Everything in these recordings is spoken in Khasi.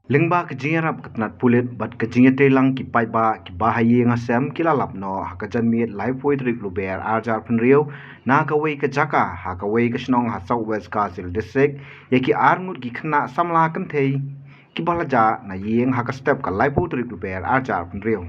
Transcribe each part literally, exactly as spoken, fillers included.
Lyngba ka jingïarap ka tnat pulit bad ka jingïatreilang ki paidbah, ki bahaïing hasem ki la lap noh ha ka janmiet laiphew tarik Lber arhajar phew, na kawei ka jaka ha kawei ka shnong ha South West Khasi Hills District, ïa ki arngut ki khynnah samla kynthei kiba la jah na ïing ha ka step ka laiphew tarik Lber arhajar phew.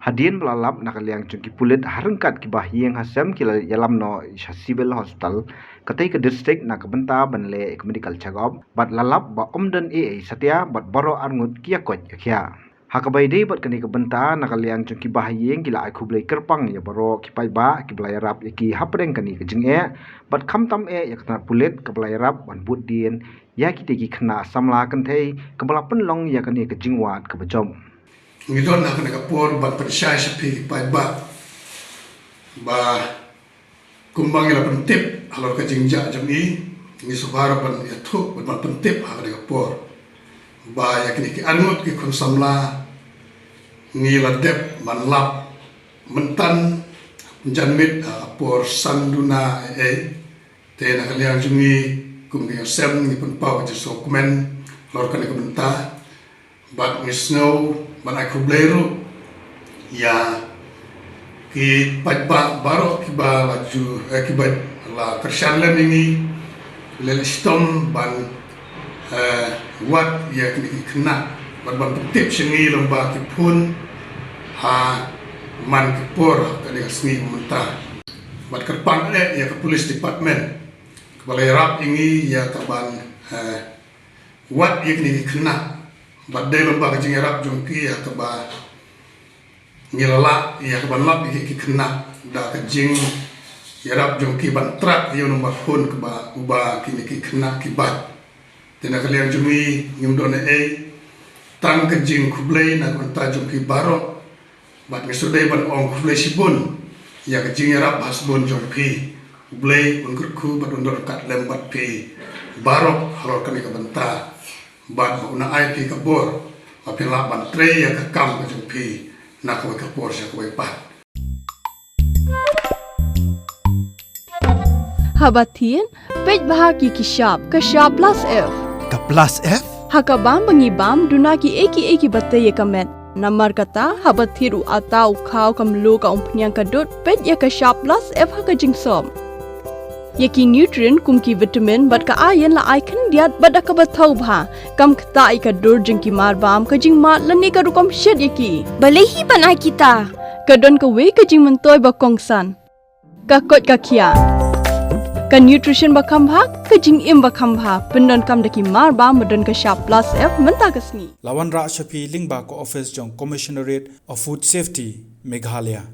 Hadien ba la lap na ka liang jong ki pulit ha ryngkat ki bahaïing hasem ki la ïalam noh sha Civil Hospital katei ka district na ka bynta ban leh ïa ka medical check up, bad la lap ba ym don ei ei satia bad baroh arngut ki ïakoit ïakhiah. Ha kaba ïadei bad kane ka bynta, na ka liang jong ki bahaïing ki la ai khublei kyrpang ïa baroh ki paidbah kiba la ïarap ïa ki hapdeng kane ka jingeh, bad khamtam eh ïa ka tnat pulit kaba la ïarap ban bud dien ïa kitei ki khynnah samla kynthei kaba la pynlong ïa kane ka jingwad kaba jop. Ngi don ha kane ka por ban pynshai sha phi ki paidbah ba kumba ngi la pyntip halor ka jingjah jong i, ngi sngewbha ban ïathuh bad ban pyntip ha kane ka por ba ïa kine ki arngut ki khun samla ngi la dep ban lap mynta janmiet ha ka por san duna ei ei. Te na ka liang jong ngi kum ki nongïaseng ngi pynpaw ka jingsngewkmen halor kane ka bynta. Bad ngi sngew ban ai khublei ruh ïa ki paidbah baroh kiba la ju, eh, kiba la kyrshan lem ïa ngi, leh shitom ban, eh, wad ïa kine ki khynnah bad ban pyntip sha ngi lyngba ki phone ha man ki por kane ka sngi mynta. Bad kyrpang eh ïa ka police department kaba la ïarap ïa ngi ïa ka ban, eh, wad ïa kine ki khynnah. Bad dei lyngba ka jingïarap jong ki ïa kaba ngi la lah ïa ka ban lap ïa ki khynnah da ka jingïarap jong ki ban track ïa u number phone kaba uba kine ki khynnah ki bat. Te na ka liang jong ngi ngim don ei ei tang ka jingkhublei na ka bynta jong phi baroh. Bad ngi sdang ban ong khublei shibun ïa ka jingïarap ba shibun jong phi. U Blei un kyrkhu bad un don ryngkat lem bad phi baroh halor kane ka bynta. Bad ba un ai phi ka bor ba phin lah ban trei ïa ka kam ka jong phi na kawei ka por sha kawei pat. Haba thied, peit bha ki ki shap, ka shap plus F. Ka plus F? Ha ka bam ba ngi bam, duna ki ei ki ei kiba tei ïa ka met. Namar kata, haba thied u atta, u khaw, ka mluh, ka umphniang, ka dud, peit ïa ka shap plus F ha ka jingsop. Ïa ki nutrient kum ki vitamin bad ka iron la ai khyndiat bad da kaba thaw bha. Kam ktah ïa ka dur jong ki marbam, ka jingmad lane ka rukom shet ïa ki. Balei hi ban ai kita? Ka don kawei ka jingmyntoi ba kongsan. Ka koit ka khiah. Ka nutrition ba kham bha, ka jingim ba kham bha. Pyndonkam da ki marbam ba don ka shap plus F mynta ka sngi. La wanrah sha phi lyngba ka office jong Commissionerate of Food Safety, Meghalaya.